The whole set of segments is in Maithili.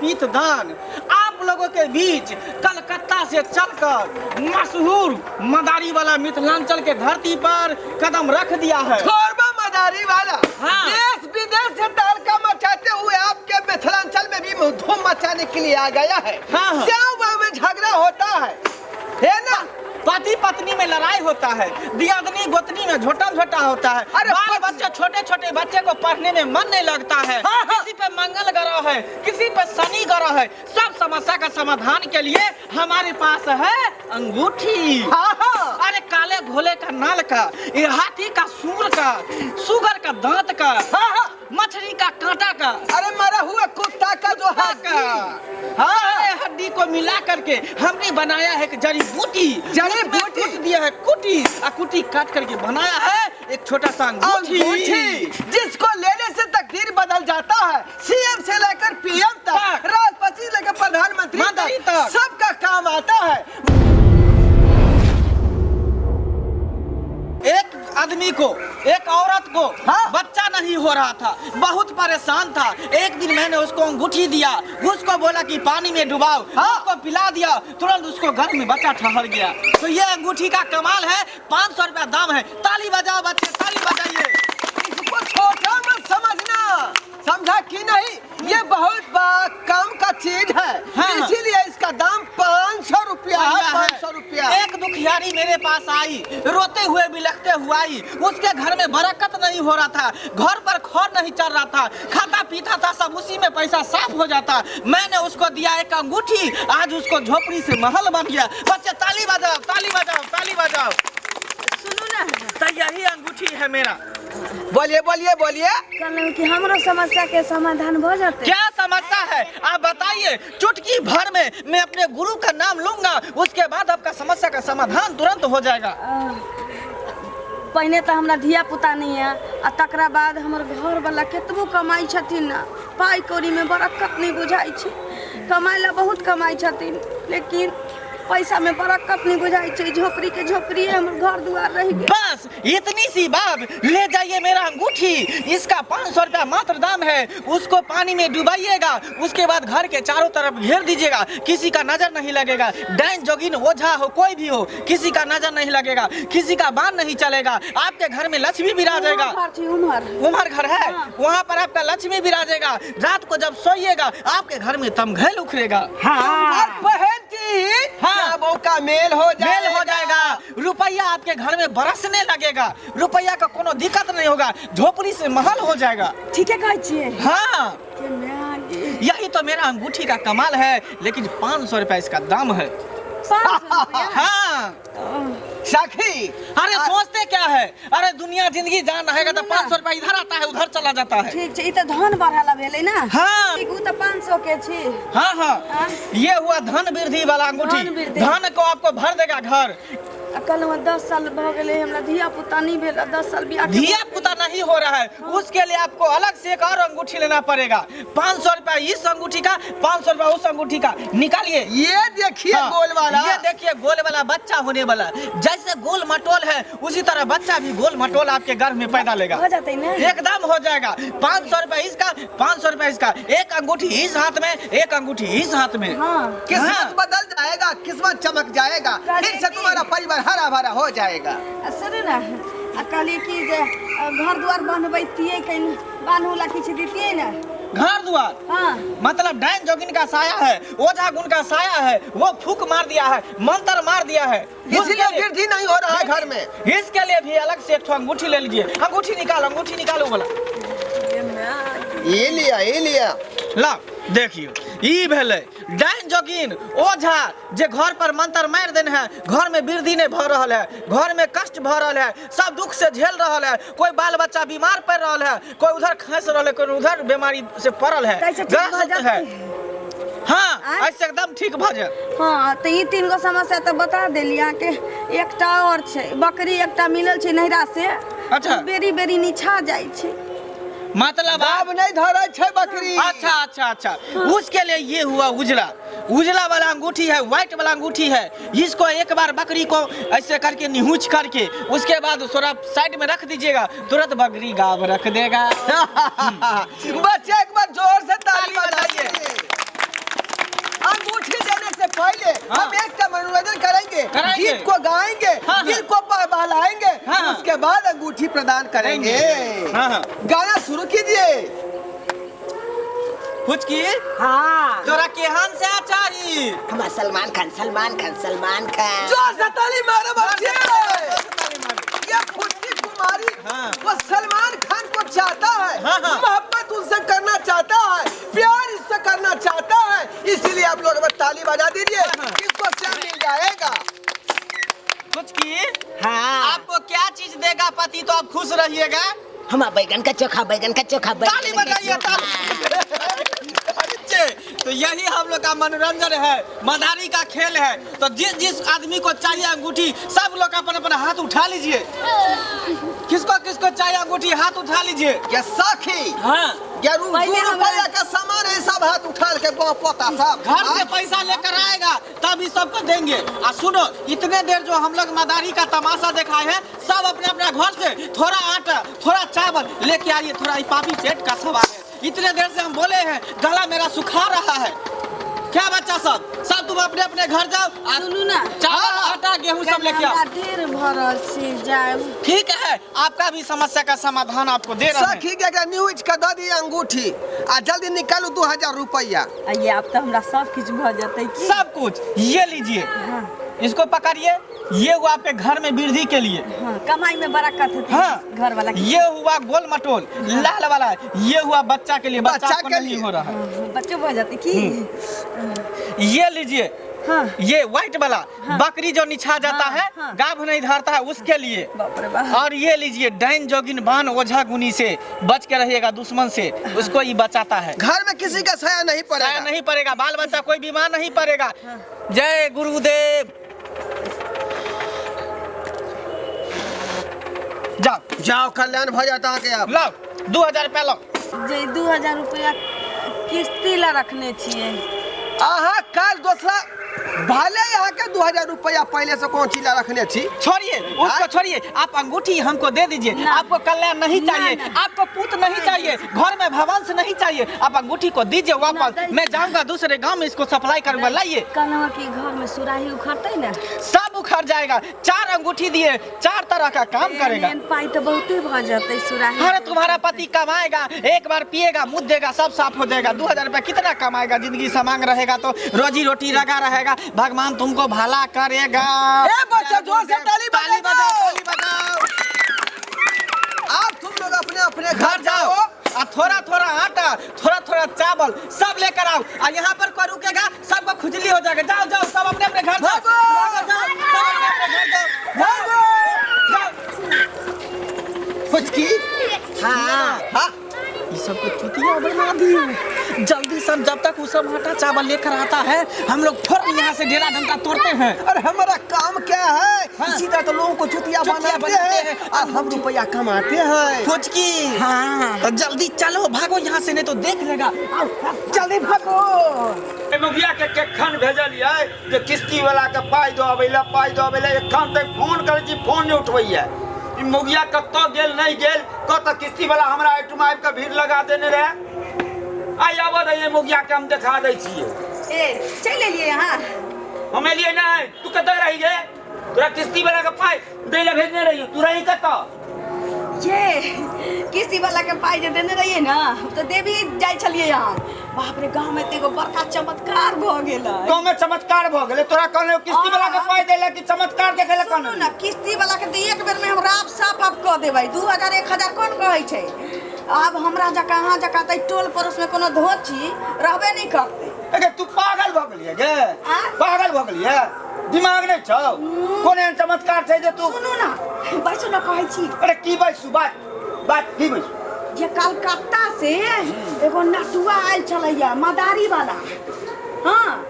पीत दान आप लोगों के बीच कलकत्ता से चलकर मशहूर मदारी वाला मिथिलांचल के धरती पर कदम रख दिया है। छोड़बा मदारी वाला। हाँ। देश विदेश से तहलका मचाते हुए आपके मिथिलांचल में भी धूम मचाने के लिए आ गया है। हाँ, हाँ। श्याम में झगड़ा होता है ना? पति पत्नी में लड़ाई होता है, दियादनी गोतनी में झोटा झोटा होता है। अरे बाल बच्चे, छोटे छोटे बच्चे को पढ़ने में मन नहीं लगता है। हाँ, हाँ। किसी पे मंगल ग्रह है, किसी पे शनि ग्रह है। सब समस्या का समाधान के लिए हमारे पास है अंगूठी। हाँ, हाँ। अरे काले घोले का नाल का, ये हाथी का सूर का, सुगर का दांत का, हाँ, हाँ। मछली का कांटा का, अरे मरा हुआ कुत्ता का जो का हड्डी। हाँ। सारे हड्डी को मिला करके हमने बनाया है एक जड़ी बूटी। जड़ी उसमें बूटी। कूट दिया है कुटी, और कुटी काट करके बनाया है एक छोटा सा अंगूठी। अंगूठी, जिसको लेने से तकदीर बदल जाता है। सीएम से लेकर पीएम तक, तक। राष्ट्रपति से लेकर प्रधानमंत्री मंत्री तक, तक। सबका काम आता है। एक आदमी को, एक औरत को हाँ। बच्चा नहीं हो रहा था, बहुत परेशान था। एक दिन मैंने उसको अंगूठी दिया, उसको बोला कि पानी में डुबाओ, हाँ। उसको पिला दिया, तुरंत उसको घर में बच्चा ठहर गया। तो ये अंगूठी का कमाल है। 500 रुपया दाम है। ताली बजाओ बच्चे, ताली बजाइए। इसको छोटा मत समझना, समझा कि नहीं? ये बहुत कम का चीज है। हाँ। इसीलिए इसका दाम 500 रुपया है। रुपया है। 500 रुपया। एक दुखियारी मेरे पास आई, रोते हुए बिलखते हुए आई। उसके घर में बरकत नहीं हो रहा था, घर पर खर नहीं चल रहा था, खाता पीता था सब उसी में पैसा साफ हो जाता। मैंने उसको दिया एक अंगूठी, आज उसको झोपड़ी से महल बन गया। बच्चे ताली बजाओ, ताली बजाओ, ताली बजाओ। सुनू ना। तो यही अंगूठी है मेरा। बोलिए बोलिए बोलिए। कहलहुँ कि हमरो समस्या के समाधान भ जेतै। क्या समस्या है आप बताइए। चुटकी भर में मैं अपने गुरु का नाम लूंगा, उसके बाद आपका समस्या का समाधान तुरंत हो जाएगा। पहिने तऽ हमरा धिया पुता नहि यऽ, आ तकरा बाद हमर घरवला केतबो कमाइ छथिन ने, पाइ कौड़ीमे बरक्कत नहि बुझाइ छै। कमाइ लए बहुत कमाइ छथिन, लेकिन पैसामे बरक्कत नहि बुझाइ छै। झोपड़ीके झोपड़िए हमर घर दुआर रहि गेल। बस इतनी सी बात। ले जाइए मेरा अंगूठी, इसका 500 रुपया मात्र दाम है। उसको पानी में डुबाइएगा, उसके बाद घर के चारों तरफ घेर दीजिएगा, किसी का नजर नहीं लगेगा। डाइन जोगिन ओझा हो कोई भी हो, किसी का नजर नहीं लगेगा, किसी का बाण नहीं चलेगा। आपके घर में लक्ष्मी विराजेगा। उम्हर छी, उम्हर। उम्हर घर है। हाँ। वहाँ पर आपका लक्ष्मी विराजेगा। रात को जब सोइएगा आपके घर में तमघैल उखड़ेगा। और बहन जी, हाँ। वो का मेल हो जाएगा। मेल हो जाएगा, रुपया आपके घर में बरसने लगेगा, रुपया का कोनो दिक्कत नहीं होगा, झोपड़ी से महल हो जाएगा। ठीके कहै छियै। हाँ। के माय गे। यही तो मेरा अंगूठी का कमाल है, लेकिन 500 रुपया इसका दाम है। 500 रुपया? हाँ। सखी। अरे सोचते क्या है, अरे दुनिया जिंदगी जान रहेगा तो सुनू ना। 500 रुपया इधर आता है उधर चला जाता है। ठीक छै, ई तऽ धन बढ़ाला भेलै ने। हाँ। ठीक, उ तऽ 500 के छी। हाँ हाँ। हाँ। ये हुआ धन वृद्धि वाला अंगूठी। धन वृद्धि। धन को आपको भर देगा घर। आ कहलहुँ हँ, 10 साल भऽ गेलै हमरा धिया पुता नहि भेल, आ 10 साल बियाह के धिया पुता नहीं हो रहा है, उसके लिए आपको अलग से एक और अंगूठी लेना पड़ेगा। 500 रुपया इस अंगूठी का, 500 रुपया उस अंगूठी का। निकालिए। ये देखिए। हाँ, गोल वाला। ये देखिए गोल वाला बच्चा होने वाला। जैसे गोल मटोल है उसी तरह बच्चा भी गोल मटोल आपके गर्भ में पैदा लेगा। हो जाते ने? एकदम हो जाएगा। 500 रुपया इसका, 500 रुपया इसका। एक अंगूठी इस हाथ में, एक अंगूठी इस हाथ में। हाँ। किस्मत हाँ। बदल जाएगा, किस्मत चमक जाएगा, फिर से तुम्हारा परिवार हरा भरा हो जाएगा। आ सुनू ने, आ कहलियै कि जे घर दुआर बनबैतियै, कनि बान्हू ला किछु दितियै ने। घर द्वार? हाँ। मतलब डाइन जोगिन का साया है, ओझा गुण का साया है, वो फूक मार दिया है, मंत्र मार दिया है, इसीलिए उसके लिए- वृद्धि नहीं हो रहा है घर में। इसके लिए भी अलग से एक ठो अंगूठी ले लीजिए। अंगूठी निकालो, अंगूठी निकालो बोला। ये लिया, ये लिया। ला देखियो, ई भेलै डाइन जोगिन ओझा जे घर पर मंत्र मारि देने है, घर में वृद्धि नहीं भऽ रहल है, घर में कष्ट भऽ रहल है, सब दुख से झेल रहल है, कोई बाल बच्चा बीमार पड़ रहल है, कोई उधर खसि रहल है, कोई उधर बीमारी से पड़ल है, तैसे ठीक भऽ ग्रस्त है। जेतै? हाँ। आँय? ऐसे एकदम ठीक भऽ जायत। हाँ, तऽ ई 3 गो समस्या तऽ बता देली अहाँके। एकटा आओर छै, बकरी एकटा मिलल छै नैहरा से। अच्छा। बेरी बेरी निछा जाइ छै। मतलब आप दाब नहीं धरै छै बकरी। अच्छा अच्छा अच्छा, उसके लिए ये हुआ उजला, उजला वाला अंगूठी है, व्हाइट वाला अंगूठी है। इसको एक बार बकरी को ऐसे करके निहुँच करके उसके बाद थोड़ा साइड में रख दीजिएगा, तुरंत बकरी गाब रख देगा। बच्चे एक बार जोर से ताली ताली बजाइए। पहले हाँ। हम एक का मनोरंजन करेंगे, कराएंगे। गीत को गाएंगे, हाँ, हाँ। दिल को बहलाएंगे, हाँ। उसके बाद अंगूठी प्रदान करेंगे। हाँ, हाँ। गाना शुरू कीजिए। फुचकी। हाँ। तोरा केहन से चाही? हमारा सलमान खान, सलमान खान, सलमान खान। जोर से ताली मारो बच्चे। ये फुचकी कुमारी हाँ। वो सलमान खान को चाहता है, हाँ, हाँ। मोहब्बत उनसे करना चाहता है, प्यार इससे करना चाहता है, इसीलिए आप लोग बस ताली बजा दीजिए, हाँ। इसको क्या मिल जाएगा। फुचकी। हाँ। आपको क्या चीज देगा पति तो आप खुश रहिएगा? हमारा बैगन का चोखा, बैगन का चोखा, ताली बैगन का बजाइए, चोखा। ताली। अच्छे, तो यही हम लोग का मनोरंजन है, मदारी का खेल है। तो जिस जिस आदमी को चाहिए अंगूठी, सब लोग अपन अपन हाथ उठा लीजिए। किसको किसको चाहिए अंगूठी, हाथ उठा लीजिए। ये साखी। हाँ। ये पहले दू हमरा- रुपया का सामान है, सब हाथ उठा के गाँव पोता सब घर से पैसा लेकर आएगा तब इस सबको देंगे। और सुनो, इतने देर जो हम लोग मदारी का तमाशा दिखाए हैं, सब अपने अपने घर से थोड़ा आटा थोड़ा चावल लेके आइए। थोड़ा ये पापी पेट का सवाल है। इतने देर से हम बोले हैं, गला मेरा सुखा रहा है। क्या बच्चा सब, सब तुम अपने अपने घर जाओ आ सुनू ना। चावल आटा गेहूं सब लेके आओ। हमरा देर भऽ रहल छै, जायब। ठीक है, आपका भी समस्या का समाधान आपको दे रहे हैं। सखी के एकरा न्यूज के दऽ दिए अंगूठी आ जल्दी निकालू 2000 रुपया। आ ये आब तऽ हमरा सब किछु भऽ जेतै की? सब कुछ ये लीजिए, हाँ। इसको पकड़िए। ये हुआ आपके घर में वृद्धि के लिए। हाँ, कमाई में बरकत होती हाँ। घर वाला के। ये हुआ गोल मटोल लाल वाला, ये हुआ बच्चा के लिए, बच्चा बच्चा आपको के नहीं लिए। हो रहा है। हाँ, बच्चो भऽ जेतै की? ये लीजिए। हाँ। ये व्हाइट वाला, बकरी जो निछा जाता हाँ, है, हाँ। गाभ नहीं धरता है, उसके लिए। बाप रे बाप। और ये लीजिए, डाइन जोगिन बान ओझा गुनी से बच के रहिएगा, दुश्मन से, उसको ये बचाता है। घर में किसी का साया नहीं साया पड़ेगा। नहीं पड़ेगा, बाल बच्चा कोई बीमार नहीं पड़ेगा। जय गुरुदेव। जाओ। जाओ, कल्याण भऽ जाता अहाँके आब। लाओ 2000 रुपया लाओ। जे 2000 रुपया किस्ती ला रखने छियै। अहाँ काल दोसरा भले अहाँके 2000 रुपया पहले से कोन चीज ला रखने छी। छोड़िए उसको, छोड़िए। आप अंगूठी हमको दे दीजिए। ना। आपको कल्याण नहीं ना, चाहिए, ना। आपको पूत नहीं चाहिए, घर में भवंश नहीं चाहिए, आप अंगूठी को दीजिए वापस। नहीं। मैं जाऊंगा दूसरे गांव में, इसको सप्लाई करूंगा। लाइए। कहलहुँ कि घर में सुराही उखड़तै ने? सब उखड़ जाएगा। चार अंगूठी दिए, चार तरह का काम करेगा। एहन पाइ तऽ बहुते भऽ जेतै सुराही। अरे तुम्हारा पति कमाएगा, एक बार पिएगा, मुद देगा, सब साफ हो जाएगा। 2000 रुपया कितना कमाएगा? जिंदगी समांग रहेगा तो रोजी रोटी लगा रहेगा। भगवान तुमको भला करेगा। ए बच्चा, जोर से ताली ताली बजाओ। बजाओ, ताली बजाओ। आप तुम लोग अपने अपने घर जाओ आ थोड़ा थोड़ा आटा थोड़ा थोड़ा चावल सब लेकर आओ। आ यहाँ पर कोई रुकेगा सबको खुजली हो जाएगा। जाओ जाओ, सब अपने अपने घर जाओ। भागो! भागो, जाओ, सब अपने अपने घर जाओ। जाओ जाओ। फुचकी। हाँ। हाँ। ये सबको चुतिया बना दिए। जल्दी सब, जब तक वो सब आटा चावल लेकर आता है, हम लोग फौरन यहाँ से डेरा डंडा तोड़ते हैं। अरे हमारा काम क्या है? हाँ। इसी तरह तो लोगों को चुतिया चुतिया बनाते बनाते हैं हैं। और हम रुपया कमाते हैं। फुचकी। हाँ। तो जल्दी चलो, भागो यहाँ से, नहीं तो देख लेगा। आओ, जल्दी भागो। मुखिया के केखन भेजलियै जे किस्ती वाला के पाइ दऽ अबै लए, पाइ दऽ अबै लए। एखन तक फोन करै छी, फोन नहि उठबैया। ई मुखिया कतऽ गेल नहि गेल, कतऽ किस्ती वाला हमरा एहिठुमा आबि कऽ भीड़ लगा देने रहए। आइ आबऽ दैयै मुखिया के, हम देखा दै छियै। ए, चलि एलियै अहाँ? हम एलियै नहि, तू कतऽ रही गे? तोरा किस्ती वाला के पाइ दै लए भेजने रहियौ, तू रही कतऽ? ये किस्ती वाला के पाइ जे देने रहियै ने, तऽ देवी जाइ छलियै अहाँ। बाप रे, गाँव में तऽ एगो बड़का चमत्कार भऽ गेलै। गाँव में चमत्कार भऽ गेलै? तोरा कहने किस्ती वाला के पाइ दै लए कि चमत्कार देखै लए सुनू कहने? ने, किस्ती वाला के तऽ एक बेर में हम राफ साफ आब कऽ देबै। 2000 1000 कोन कहै छै? आब हमरा जकाँ, अहाँ जकाँ तऽ टोल पड़ोस में कोनो धोची रहबे नहि करतै। अगे तू पागल भऽ गेलियै गे? आँ? पागल भऽ गेलियै? दिमाग नहि छौ? कोन एहन चमत्कार छै जे तू? सुनू ने, बैसू ने, कहै छी। अरे की बैसू? बात बात, की बैसू? जे कलकत्ता से एगो नटुआ आयल छलैया मदारी वाला, हाँ,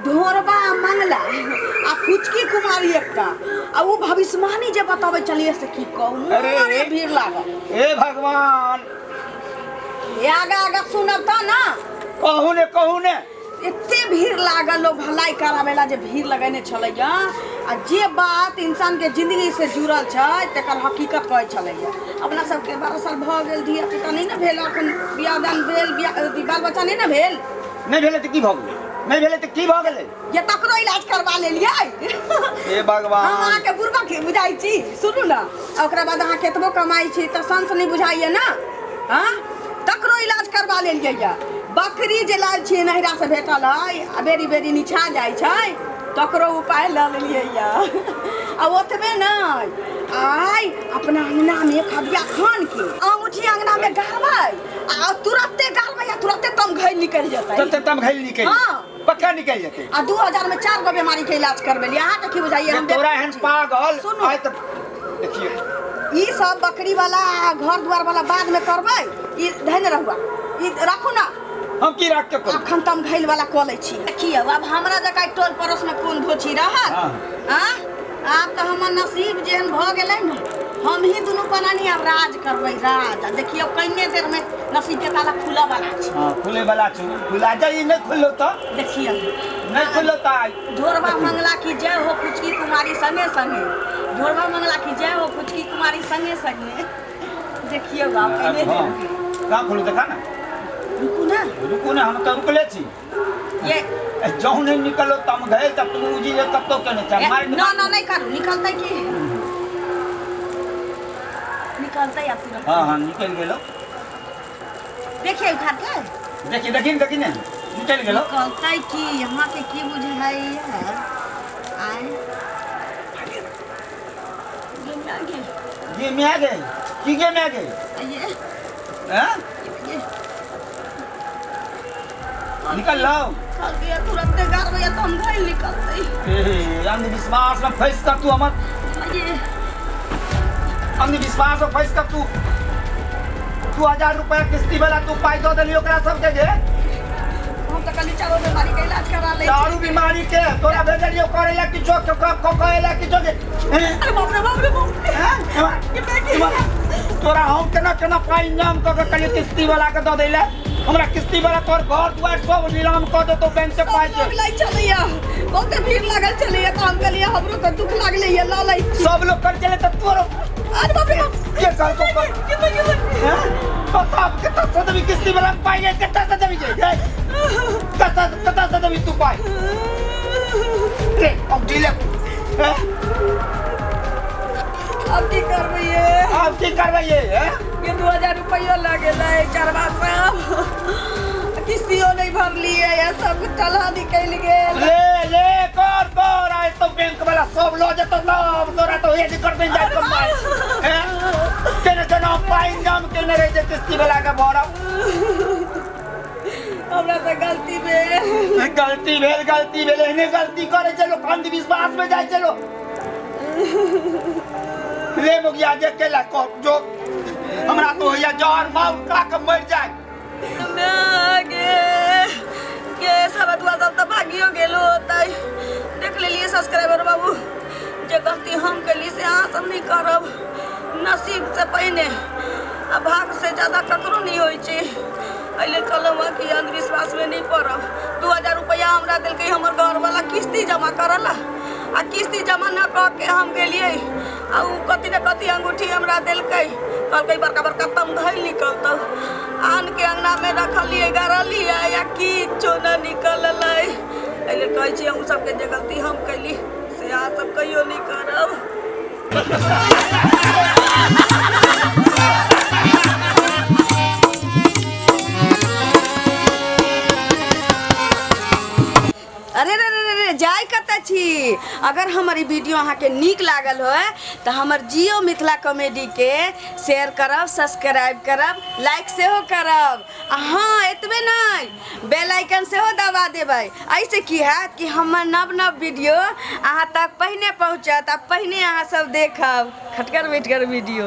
ढोरबा आ मंगला आ फुचकी कुमारी एकटा, आ ओ भविष्यवाणी जे बतबै छलियै से की कहू, अरे। मरे भीड़ लागल। हे भगवान! हे, आगा आगा सुनब तऽ ना। कहू ने, कहू ने। एते भीड़ लागल, लोग भलाई कराबै ला जे भीड़ लगेने छलैया, आ जे बात इंसान के जिंदगी से जुड़ल छै तकर हकीकत कहै छलैया। अपना सबके 12 साल भऽ गेल, धिया पुता नहि ने भेल अखन, बियाह दान भेल, बियाह अथी बाल बच्चा नहि ने भेल। नहि भेलै तऽ की भऽ गेलै? नहि भेलै तऽ की भऽ गेलै? ये तकरो इलाज करवा लेलियै। हे भगवान। हम अहाँके बुढ़बा के बुझाइ छी। सुनू ने, आ ओकरा बाद अहाँ केतबो कमाइ छी तऽ संस नहि बुझाइए ने। हाँ, तकरो इलाज करवा लेलियै। ये बकरी जे लाल छियै नैहरा से भेटल है आ बेरी बेरी निछा जाइ छै, तकरो उपाय लऽ लेलियै। ये आ ओतबे नहि, आइ अपना अंगना में खबिया खान के अंगूठी अंगना में गाड़बै आ तुरते गाड़बै आ तुरते तम घैल निकलि जेतै। तुरते तम घैल निकलि हाँ। पक्का निकलि जेतै। आ 2000 में 4 गो बीमारी के इलाज करबेलियै। अहाँके की बुझाइए? हम तोरा एहन पागल सुनू। आइ तऽ देखियौ ई सब बकरी वाला आ घर दुआर वाला बाद में करबै। ई धैने रहुआ, ई राखू ना। हम की राख के करू? अखन तम घैल वाला कऽ लै छी। देखियौ, आब हमरा जकाँ ई टोल पड़ोस में कोन धोछी रहत? हाँ। आँ, आब तऽ हमर नसीब जेहन भऽ गेलै ने, हम ही दुनू प्राणी आब राज करबै राज। आ देखियौ, कनिये देर में नसीब के ताला खुलऽ वाला छै। हाँ, खुले वाला छौ, खुला जाई। नहि खुललो तऽ देखियौ, नहि खुललो तऽ आइ ढोरबा मंगला की जय हो पुचकी कुमारी संगे संगे, ढोरबा मंगला की जय हो पुचकी कुमारी संगे संगे। देखियौ आब कनिये देर हाँ में। कहाँ खुलू? देखा ना। रुकू ना। रुकू ना, हम तऽ रुकले छी। ये जौं नहि निकलो तम घैल तऽ तू उजी जे कतौ केने छै मारि। न न, नहीं करू, निकलतै की निकलतै आब तुरंत। हाँ हाँ, निकलि गेलो। देखिए, उठा के देखी देखी देखी ने, निकलि गेलो। निकलतै की? अहाँके की बुझाइए? आय गेम आ गेल। गेम आ गेल? की गेम आ गेल? ये हैं? ये निकल लो। निकल गया। तुरंते गाड़बै तऽ हम घैल निकलतै। ए, अंधविश्वास में फंस कर तू हमर ये अंधविश्वास में फंस कर तू 2000 रुपया किस्ती वाला तू पाई दऽ देली ओकरा सबके जे। हम तऽ कहली चारो बीमारी के इलाज करा लै छी। चारू बीमारी के तोरा भेजलियो करे ला किछो करे ला किछो के हैं? अरे बाप रे बाप रे बाप रे! हैं? तोरा हम केना केना पाई इंतजाम कऽ के कहलियै किस्ती वाला के दऽ दै ले। हमरा किस्ती वाला तोहर घर दुआर सब नीलाम कऽ देतौ बैंक से पाई सब के। लोग लै छलैया, बहुते भीड़ लागल छलैया, तऽ हम कहलियै हमरो तऽ दुख लागलैया, लऽ लै छी। सब लोग कर चले तऽ तोरो अरे बाप रे बाप! के कहलकौ कर? के के हैं? बता, कतऽ से देबी किस्ती वाला के पाई रे? कतऽ से देबी गे? कतऽ कतऽ से देबी तू पाई रे? अब ढीले हैं? अब की करबै ये? आब की करबै ये, हैं? ये 2000 रुपया लागेला, चरवा सब किस्तियो नहीं भरलिए, या सब टलहा निकलि गेल। ले ले, कर कर, आइ तो बैंक वाला सब लऽ जेतौ सब। तोरा तो हे करबै जाय कमाई हैं? केना केना पाई इंतजाम केने रहे जे किस्ती वाला के भरब। हमरा तऽ गलती भेल। गलती भेल, गलती भेल। एहने गलती करे छै लोक, अंधविश्वास में जाइ छै लोक। ले मुखिया, जे केला कह जो, हमरा तो होइया जहर माउर खा के मरि जाय। गे गे, सब दुआ सब तऽ भागियो गेलो होतै। देख लेलिए सब्सक्राइबर बाबू, जे गलती हम केली से अहाँ सब नहि करब। नसीब से पहिने आ भाग से ज्यादा ककरो नहि होइ छै। एहि लेल कहलहुँ हँ कि अंधविश्वासमे नहि पड़ब। 2000 रुपैआ हमरा देलकै हमर घरवाला किस्ती जमा करऽ ला, आ किस्ती जमा न कऽ के हम गेलियै आ ओ कथी ने कथी अंगूठी हमरा देलकै। कहलकै बड़का बड़का तमघैल निकलतौ। आनके अङ्गनामे रखलियै, गड़लियै आ किछो नहि निकललै। एहि लेल कहै छी अहूँ सबके, जे गलती हम कैली से अहाँ सब कहियो नहि करब। अरे रे रे रे रे, जाय कतऽ छी? अगर हमर ई वीडियो अहाँके नीक लागल होय तऽ हमर जियो मिथिला कॉमेडीके शेयर करब, सब्सक्राइब करब, लाइक सेहो करब आ हाँ, एतबे नहि, बेल आइकन सेहो दबा देबै। एहिसँ की हैत कि हमर नव नव वीडियो अहाँ तक पहिने पहुँचत आ पहिने अहाँ सब देखब खटगर मिठगर वीडियो।